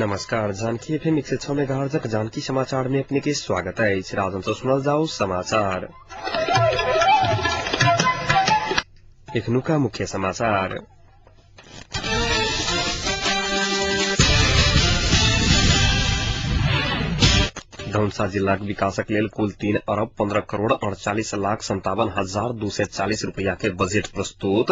नमस्कार, जानकी एफएम 106 मेगाहर्जक जानकी समाचार में अपने के स्वागत है। राजन से सुनल जाओ समाचार। एखनुका मुख्य समाचार। धनुषा जिलाक विकासक लेल कुल 3 अरब 15 करोड़ 48 लाख 57,240 रुपया के बजट प्रस्तुत।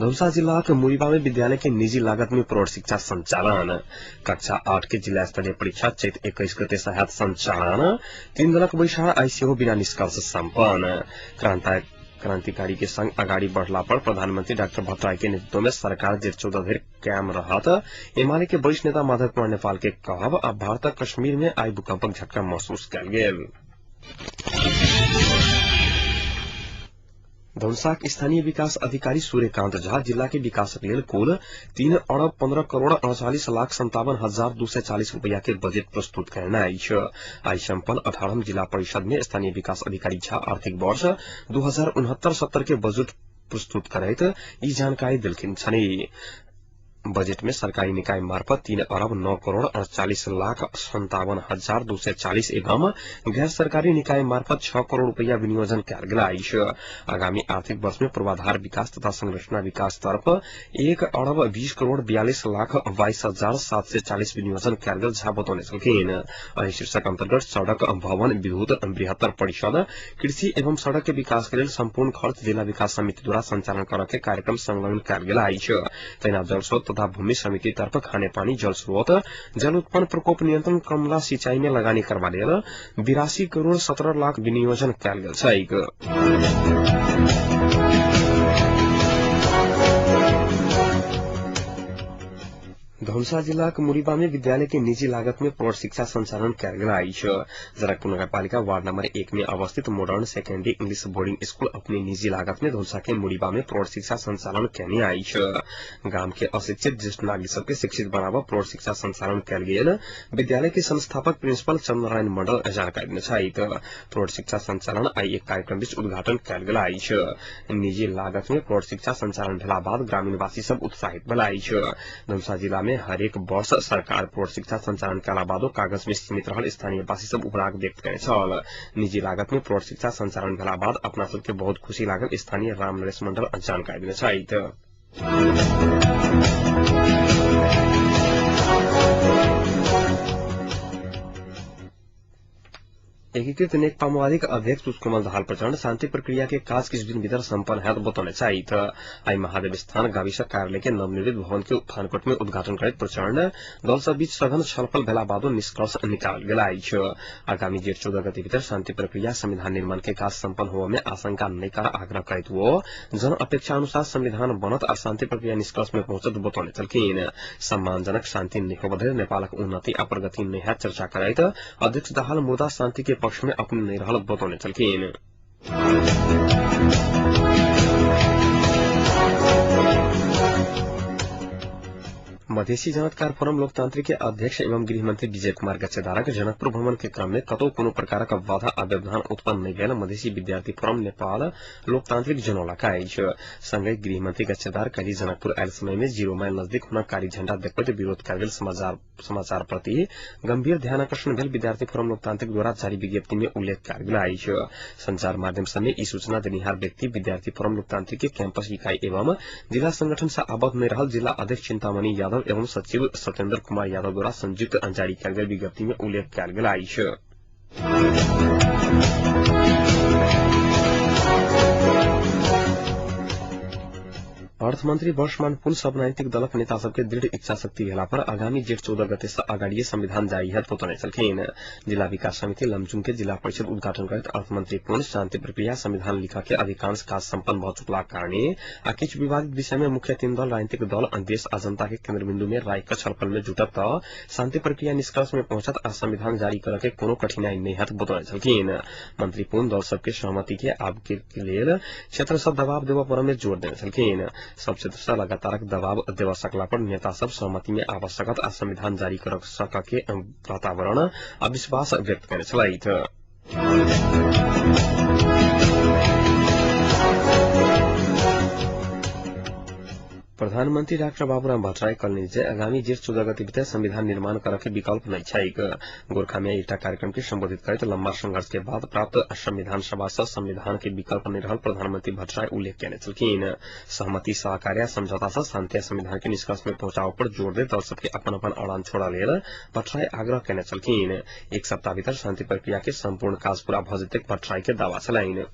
धनुषा जिलाक मुरीबा में विद्यालय के निजी लागत में प्रौढ़ शिक्षा संचालन। कक्षा 8 के जिला स्तरीय परीक्षा चैत 21 गते से हैत संचालन। 3 दलक बैसार आइ सेहो बिना निष्कर्ष सम्पन्न। क्रांतिकारी के संग अगाडि बढ़ला पर प्रधानमंत्री डाक्टर भट्टराई के नेतृत्व में सरकार जेठ 14 धरि कायम रहत। एमाले के वरिष्ठ नेता माधव कुमार नेपाल के कहब। आ भारतक कश्मीर में आइ भूकंपक झटका महसूस कयल गेल। धनुषाक स्थानीय विकास अधिकारी सूर्यकांत झा जिला के विकासक लेल कुल 3 अरब 15 करोड़ 48 लाख 57,240 रुपया के बजट प्रस्तुत करना अछि। आइ सम्पन्न 18 जिला परिषद में स्थानीय विकास अधिकारी झा आर्थिक वर्ष 2069-70 के बजट प्रस्तुत करैत ई जानकारी देलखिन छनि। बजट में सरकारी निकाय मार्फत 3 अरब 9 करोड़ 48 लाख 57,240 एवं गैर सरकारी निकाय मार्फत 6 करोड़ रुपया विनियोजन कयल गेल अछि। आगामी आर्थिक वर्ष में पूर्वाधार विकास तथा संरचना विकास तर्फ 1 अरब 20 करोड़ 42 लाख 22,740 विनियोजन कयल गेल झा बतौने छलखिन। एहि शीर्षक अंतर्गत सड़क, भवन, विद्युत, बृहत्तर परिषद, कृषि एवं सड़क के विकास के लेल संपूर्ण खर्च जिला विकास समिति द्वारा संचालन करऽ के कार्यक्रम संलग्न कयल गेल अछि। तहिना जलस्रोत तथा भूमि समिति तर्फ खानेपानी, जल स्रोत, जल उत्पन्न प्रकोप नियंत्रण, कमला सिंचाई में लगानी करबा लेल 82 करोड़ 17 लाख विनियोजन कयल गेल छैक। धनुषा जिलाक मुरीबा में विद्यालय के निजी लागत में प्रौढ़ शिक्षा संचालन कयल गेल अछि। जनकपुर नगरपालिका वार्ड नंबर 1 में अवस्थित modern secondary English boarding school अपने निजी लागत में धनुषा के मुरीबा में प्रौढ़ शिक्षा संचालन कयने अछि। गाम के अशिक्षित ज्येष्ठ नागरिक सबके शिक्षित बनाबऽ प्रौढ़ शिक्षा संचालन कयल गेल विद्यालय के संस्थापक प्रिंसिपल चंद्रनारायण मंडल जानकारी देने छथि। प्रौढ़ शिक्षा संचालन आइ एक कार्यक्रम बीच उद्घाटन कयल गेल अछि। निजी लागत में प्रौढ़ शिक्षा संचालन भेला बाद ग्रामीणवासी सब उत्साहित भेल अछि। धनुषा जिला में हरेक वर्ष सरकार प्रौढ़ शिक्षा संचालन कयला बादो कागज में सीमित रहल स्थानीय वासी सब उपराग व्यक्त कयने छल। निजी लागत में प्रौढ़ शिक्षा संचालन भेला बाद अपना सबके बहुत खुशी लागल स्थानीय राम नरेश मंडल जानकारी देने छथि। एकीकृत नेकपा माओवादीक अध्यक्ष पुष्पकमल दाहाल प्रचण्ड शान्ति प्रक्रिया के काज किछु दिन भीतर सम्पन्न हैत बतौने छथि। आइ महादेव स्थान गाविसक कार्यालय के नवनिर्मित भवन के थानकोट में उद्घाटन करैत प्रचण्ड दल सब बीच सघन छलफल भेला बादो निष्कर्ष निकालल गेल अछि। आगामी जेठ 14 गते भीतर शान्ति प्रक्रिया संविधान निर्माण के काज सम्पन्न होबय में आशंका नहि कर आग्रह करैत ओ जन अपेक्षा अनुसार संविधान बनत आ शान्ति प्रक्रिया निष्कर्ष में पहुंचत बतौने छलखिन। सम्मानजनक शान्ति नहि होबय धरि नेपालक उन्नति आ प्रगति नहि हैत चर्चा करैत अध्यक्ष दाहाल मुदा शान्ति के पक्ष में अपने नहीं रहल बतौने छलखिन। मधेसी जनतकार फोरम लोकतांत्रिक के अध्यक्ष एवं गृहमंत्री विजय कुमार गच्छेदारक जनकपुर भ्रमण के क्रम में कतौ कोनो प्रकारक बाधा आ व्यवधान उत्पन्न नहि भेल मधेसी विद्यार्थी फोरम नेपाल लोकतांत्रिक जनौलक अछि। संगहि गृहमंत्री गच्छेदार काल्हि जनकपुर आयल समय में 0 माइल नजदीक हुनक कारी झंडा देखबैत विरोध कयल गेल समाचार प्रति गंभीर ध्यानाकर्षण भेल विद्यार्थी फोरम लोकतांत्रिक द्वारा जारी विज्ञप्ति में उल्लेख कयल गेल अछि। संचार माध्यम समेत ई सूचना देनिहार व्यक्ति विद्यार्थी फोरम लोकतांत्रिक के कैंपस इकाई एवं जिला संगठन से आबद्ध नहि रहल जिला अध्यक्ष चिंतामणि यादव एवं सचिव सत्येन्द्र कुमार यादव द्वारा संयुक्त जारी कयल गेल विज्ञप्ति में उल्लेख कयल गेल अछि। अर्थमंत्री वर्षमान पुन सब राजनीतिक दलक नेता सबके दृढ़ इच्छा शक्ति भेला पर आगामी जेठ 14 गते से अगाडिए संविधान जारी हैत बतौने छलखिन। जिला विकास समिति लमजुङ के जिला परिषद उद्घाटन करैत अर्थमंत्री पुन शान्ति प्रक्रिया संविधान लिखा के अधिकांश काज सम्पन्न भऽ चुकलाक कारणे आ किछु विवादित विषय में मुख्य 3 दल राजनीतिक दल देश आ जनता के केन्द्रबिन्दु में राय क छलफल में जुटत त शान्ति प्रक्रिया निष्कर्ष में पहुंचत आ संविधान जारी करऽ के कोनो कठिनाई नहि हैत बतौने छलखिन। मंत्री पुन दल सबके सहमति के आब के लेल क्षेत्र सब दबाव देबऽ पड़ऽ में जोर देने छलखिन। सब क्षेत्र से लगातार दबाव देवा सकला पर नेता सब सहमति में आबऽ सकत आ संविधान जारी कर सक के वातावरण आ विश्वास व्यक्त कयने छलथि। प्रधानमंत्री डाक्टर बाबूराम भट्टराई कहलनि जे आगामी जेठ 14 गते भीतर संविधान निर्माण करऽ के विकल्प नहि छैक। गोरखा में एकटा कार्यक्रम के संबोधित करैत लम्बा संघर्ष के बाद प्राप्त संविधान सभा से संविधान के विकल्प नहि रहल प्रधानमंत्री भट्टराई उल्लेख केने छलखिन। सहमति, सहकार्य, समझौता से शांति संविधान के निष्कर्ष में पहुंचाव पर जोर दैत दल सबके अपन अपन अड़ान छोड़ऽ लेल भट्टराई आग्रह केने छलखिन। एक सप्ताह भीतर शांति प्रक्रिया के संपूर्ण काज पूरा भऽ जेतैक भट्टराई के दावा छलनि।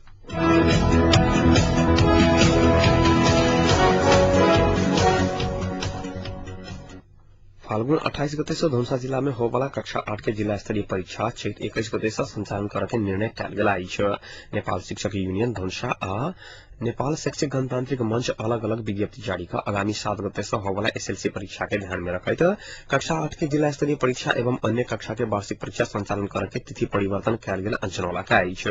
फाल्गुन 28 गते से धनुषा जिला में होवाला कक्षा 8 के जिला स्तरीय परीक्षा चैत 21 गते से संचालन करऽ के निर्णय कयल गेल अछि। नेपाल शिक्षक यूनियन धनुषा आ नेपाल शैक्षिक गणतांत्रिक मंच अलग अलग विज्ञप्ति जारी क आगामी 7 गते से होवाला एसएलसी परीक्षा के ध्यान में रखैत कक्षा 8 के जिला स्तरीय परीक्षा एवं अन्य कक्षा के वार्षिक परीक्षा संचालन करऽ के तिथि परिवर्तन कयल गेल जनौलक अछि।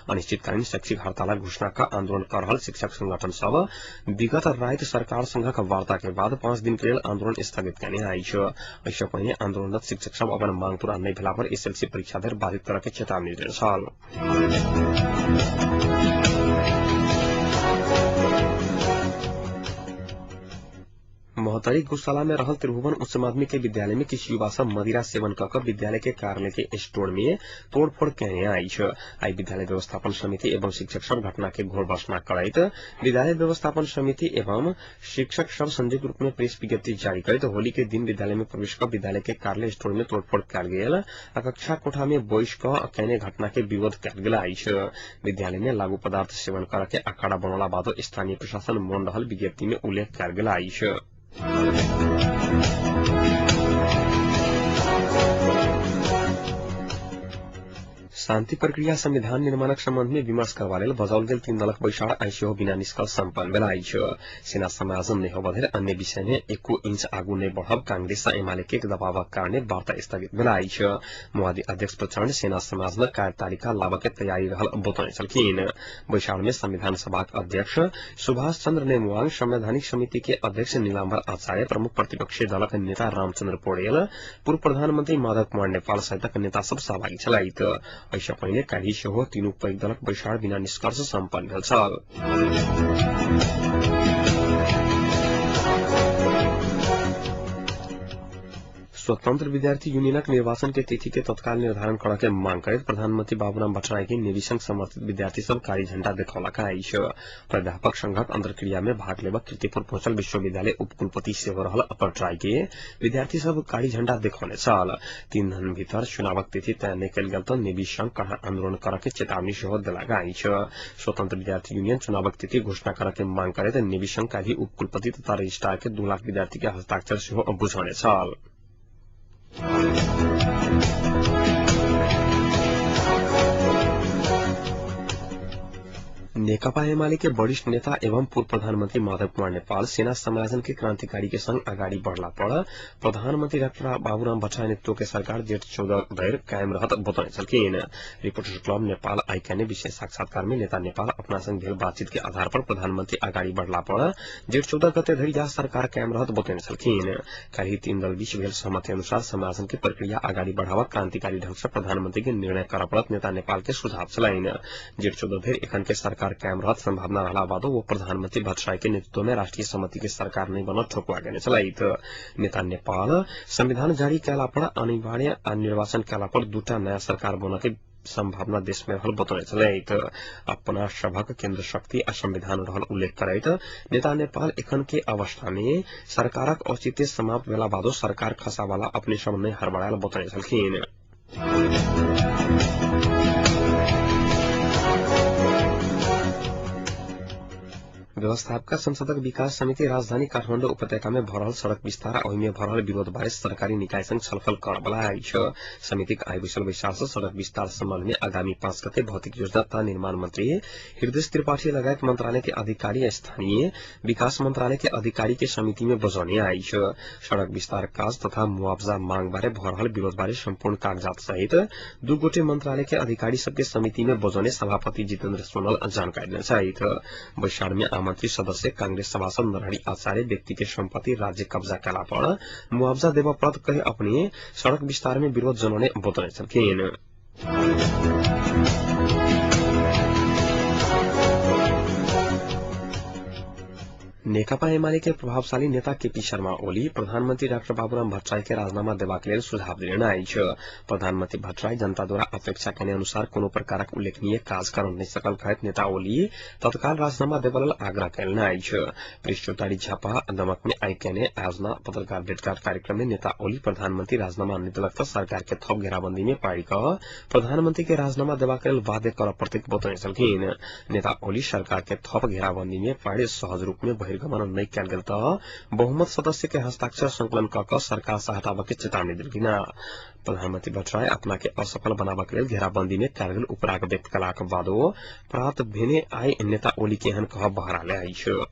अनिश्चितकालीन शैक्षिक हड़तालक घोषणा क आंदोलन कर रहल शिक्षक संगठन सब विगत राति सरकार संघक वार्ता के बाद 5 दिन के लेल आंदोलन स्थगित केने अछि। एहिसँ पहिने आंदोलनरत शिक्षक सब अपन मांग पूरा नहि भेला पर एसएलसी परीक्षा धरि बाधित करऽ के चेतावनी देने छल। महोत्तरी गौशाला में रहल त्रिभुवन उच्च माध्यमिक के विद्यालय में किछु युवा सब मदिरा सेवन क कऽ विद्यालय के कार्यालय के स्टोर में तोड़फोड़ केने अछि। आइ विद्यालय व्यवस्थापन समिति एवं शिक्षक सब घटना के घोर भर्त्सना करैत विद्यालय व्यवस्थापन समिति एवं शिक्षक सब संयुक्त रूप में प्रेस विज्ञप्ति जारी करैत होली के दिन विद्यालय में प्रवेश क विद्यालय के कार्यालय स्टोर में तोड़फोड़ कयल गेल आ कक्षा कोठा में बैस क केने घटना के विरोध कयल गेल अछि। विद्यालय में लागू पदार्थ सेवन करऽ के अखाड़ा बनौला बादो स्थानीय प्रशासन मौन रहल विज्ञप्ति में उल्लेख कयल गेल अछि। शांति प्रक्रिया संविधान निर्माणक संबंध में विमर्श करबा लेल बजाओल गेल 3 दलक बैसार आइ सेहो बिना निष्कर्ष सम्पन्न भेल अछि। सेना समायोजन नहि होबऽ धरि अन्य विषय में एको इंच आगू नहि बढ़ब कांग्रेस आ एमाले के दबावक कारणे वार्ता स्थगित भेल अछि। माओवादी अध्यक्ष प्रचण्ड सेना समायोजनक कार्यतालिका लाबऽ के तैयारी रहल बतौने छलखिन। बैसार में संविधान सभाक अध्यक्ष सुभाष चंद्र नेमुवाङ, संवैधानिक समिति के अध्यक्ष नीलाम्बर आचार्य, प्रमुख प्रतिपक्षी दलक नेता रामचंद्र पौडेल, पूर्व प्रधानमंत्री माधव कुमार नेपाल सहितक नेता सब सहभागी छलथि। एहिसँ पहिने काल्हि सेहो तीनू पैघ दलक बैसार बिना निष्कर्ष सम्पन्न भेल छल। स्वतंत्र विद्यार्थी यूनियनक निर्वाचन के तिथि के तत्काल निर्धारण करऽ के मांग करैत प्रधानमंत्री बाबूराम भट्टराई के नेवी संघ समर्थित विद्यार्थी सब कारी झंडा देखौलक अछि। प्राध्यापक संघक अंतर्क्रिया में भाग लेबऽ कीर्तिपुर पहुंचल विश्वविद्यालय उपकुलपति सेहो रहल भट्टराई के विद्यार्थी सब कारी झंडा देखौने छल। 3 दिन भीतर चुनावक तिथि तय नहि कयल गेल तऽ नेवी संघ कड़ा आंदोलन करऽ के चेतावनी सेहो देलक अछि। स्वतंत्र विद्यार्थी यूनियन चुनावक तिथि घोषणा करऽ के मांग करैत नेवी संघ काल्हि उपकुलपति तथा रजिस्ट्रार के 2 लाख विद्यार्थी के हस्ताक्षर सेहो बुझौने छल। नेकपा एमाले के वरिष्ठ नेता एवं पूर्व प्रधानमंत्री माधव कुमार नेपाल सेना समायोजन के क्रांतिकारी के संग अगाडि बढ़ला पर प्रधानमंत्री डाक्टर बाबूराम भट्टराई नेतृत्व के सरकार जेठ 14 धरि कायम रहत बतौने छलखिन। रिपोर्टर्स क्लब नेपाल आइ केने विशेष साक्षात्कार में नेता नेपाल अपना संग भेल बातचीत के आधार पर प्रधानमंत्री अगाडि बढ़ला पर जेठ 14 गते धरि यह सरकार कायम रहत बतौने छलखिन। काल्हि 3 दल बीच भेल सहमति अनुसार समायोजन के प्रक्रिया अगाडि बढ़ावा क्रांतिकारी ढंग से प्रधानमंत्री के निर्णय करऽ पड़त नेता नेपाल के सुझाव छलनि। जेठ 14 धरि एखन के सरकार कायम रहत संभावना रहला बादो वो प्रधानमंत्री भट्टराई के नेतृत्व में राष्ट्रीय सहमति के सरकार नहीं बनत ठोकुआ गेने छलथि। नेता नेपाल संविधान जारी कयला पर अनिवार्य निर्वाचन कयला पर दूटा नया सरकार बनऽ के संभावना देश में रहल बतौने छलथि। अपना सभक केन्द्र शक्ति आ संविधान रहल उल्लेख करैत नेता नेपाल एखन के अवस्था में सरकारक औचित्य समाप्त भेला बादो सरकार खसावाला अपने सब नहि हड़बड़ायल बतौने छलखिन। व्यवस्थापिका संसदक विकास समिति राजधानी काठमाडौँ उपत्यका में भरल सड़क विस्तार आ ओहिमे भरल विरोध बारे सरकारी निकाय संग छलफल करबला अछि। समितिक आइ बैसल बैसार से सड़क विस्तार संबंध में आगामी 5 गते भौतिक योजना तथा निर्माण मंत्री हृदय त्रिपाठी लगायत मंत्रालय के अधिकारी स्थानीय विकास मंत्रालय के अधिकारी के समिति में बजौने अछि। सड़क विस्तार काज तथा मुआवजा मांग बारे भरल विरोध बारे सम्पूर्ण कागजात सहित 2 गोटे मंत्रालय के अधिकारी सबके समिति में बजौने सभापति जितेन्द्र सोनल जानकारी देने छथि। बैसार में आमंत्रित सदस्य कांग्रेस सभासद नरहरि आचार्य व्यक्ति के संपत्ति राज्य कब्जा कयला पर मुआवजा देबऽ पड़त कहि अपने सड़क विस्तार में विरोध जनौने बतौने छलखिन। नेकपा एमाले के प्रभावशाली नेता केपी शर्मा ओली प्रधानमंत्री डाक्टर बाबूराम भट्टराई के राजीनामा देबाक लेल सुझाव देने अछि। प्रधानमंत्री भट्टराई जनता द्वारा अपेक्षा केने अनुसार कोनो प्रकारक उल्लेखनीय काज कर नहि सकल कहैत नेता ओली तत्काल राजीनामा देबऽ लेल आग्रह कयलनि अछि। पृष्ठोत्तरी झापा दमक में आइ केने आयोजना पत्रकार भेटघाट कार्यक्रम में नेता ओली प्रधानमंत्री राजीनामा नहि देलक तऽ सरकार के थप घेराबंदी में पारि कऽ प्रधानमंत्री के राजीनामा देबाक लेल बाध्य करऽ पड़तैक बतौने छलखिन। नेता ओली सरकार के थप घेराबंदी में पारि सहज रूप में बहिर्गमन नहि कयल गेल तऽ बहुमत सदस्य के हस्ताक्षर संकलन कऽ कऽ सरकार से हटाबऽ के चेतावनी देलखिन। प्रधानमंत्री भट्टराई अपना के असफल बनाबऽ के लेल घेराबंदी में कयल गेल उपराग व्यक्त कलाक बादो प्रात भेने आइ नेता ओली के एहन कहब बहराले अछि।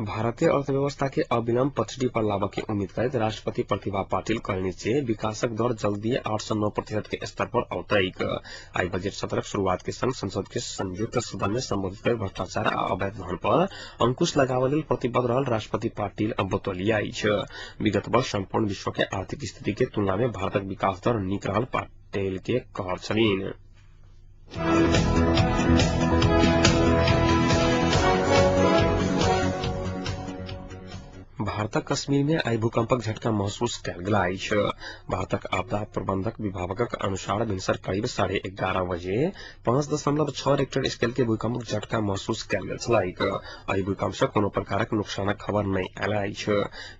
भारतीय अर्थव्यवस्था के अविलंब पटरी पर लाबऽ के उम्मीद करैत राष्ट्रपति प्रतिभा पाटिल कहलनि जे विकासक दर जल्दीए 8 से 9% के स्तर पर औतैक। आइ बजट सत्रक शुरुआत के संग संसद के संयुक्त सदन में संबोधित करैत भ्रष्टाचार आ अवैध धन पर अंकुश लगाबऽ लेल प्रतिबद्ध रहल राष्ट्रपति पाटिल बतौलिया अछि। विगत वर्ष संपूर्ण विश्व के आर्थिक स्थिति के तुलना में भारतक विकास दर नीक रहल पाटिल के कहब छलनि। भारतक कश्मीर में आइ भूकंपक झटका महसूस कयल गेल अछि। भारतक आपदा प्रबंधक विभागक अनुसार भिनसर करीब 11:30 बजे 5.6 रेक्टर स्केल के भूकंपक झटका महसूस कयल गेल छलैक। एहि भूकंप सँ कोनो प्रकारक नुकसानक खबर नहि आयल अछि।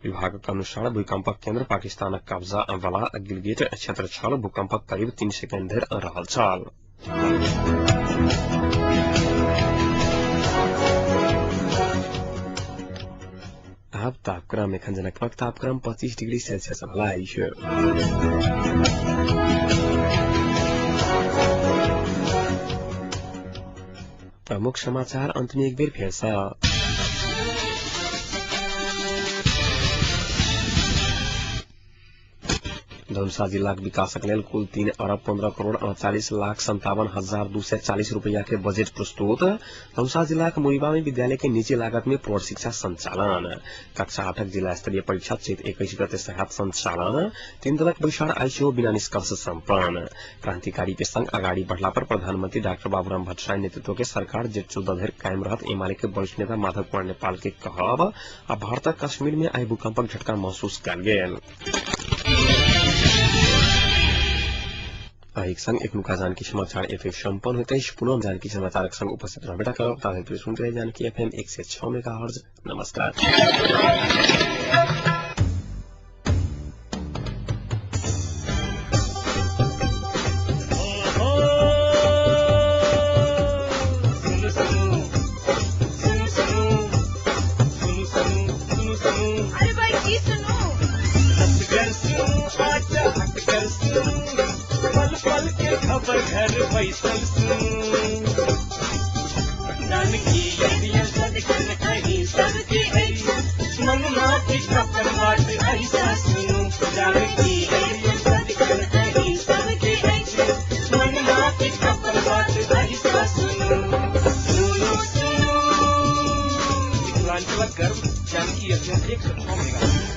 विभागक अनुसार भूकंपक केंद्र पाकिस्तानक कब्जा वाला गिलगित क्षेत्र छल। भूकंपक करीब 3 सेकेंड धरि रहल छल। आब तापक्रम एखन जनकपुरक तापक्रम 25 डिग्री सेल्सियस रहल अछि। प्रमुख समाचार अंत में एक बेर फेर सँ। धनुषा जिलाक विकासक लेल कुल 3 अरब 15 करोड़ 48 लाख 57,240 रुपया के बजट प्रस्तुत। धनुषा जिलाक मुरीबा में विद्यालय के निजी लागत में प्रौढ़ शिक्षा संचालन। कक्षा 8 जिला स्तरीय परीक्षा चैत 21 गते से संचालन। 3 दलक बैसार आइ बिना निष्कर्ष सम्पन्न। क्रांतिकारी के संग अगाडि बढ़ला पर प्रधानमंत्री डाक्टर बाबूराम भट्टराई नेतृत्व के सरकार जेठ 14 धरि कायम रहत एमाले के वरिष्ठ नेता माधव कुमार नेपाल के कहब। आ भारतक कश्मीर में आइ भूकंपक झटका महसूस कयल गेल। एक संग एखनुका जानकी समाचार एफएम सम्पन्न होइत अछि। पुनः जानकी समाचारक संग उपस्थित रहबे करब। ताधरि सुनते रही जानकी एफएम 106 मेगाहर्ट्ज। नमस्कार। अरे भाई की सुनू? पल पल के खबर घर बैसल सुनू, जानकी सदखन अहीं सबके अछि, मनमा के खबर बात ऐसा सुनू, जानकी सदखन अहीं सबके अछि, मनमा के खबर बात ऐसा सुनू, सुनू सुनू। मिथिलांचलक गर्व जानकी एफएम 106 मेगा।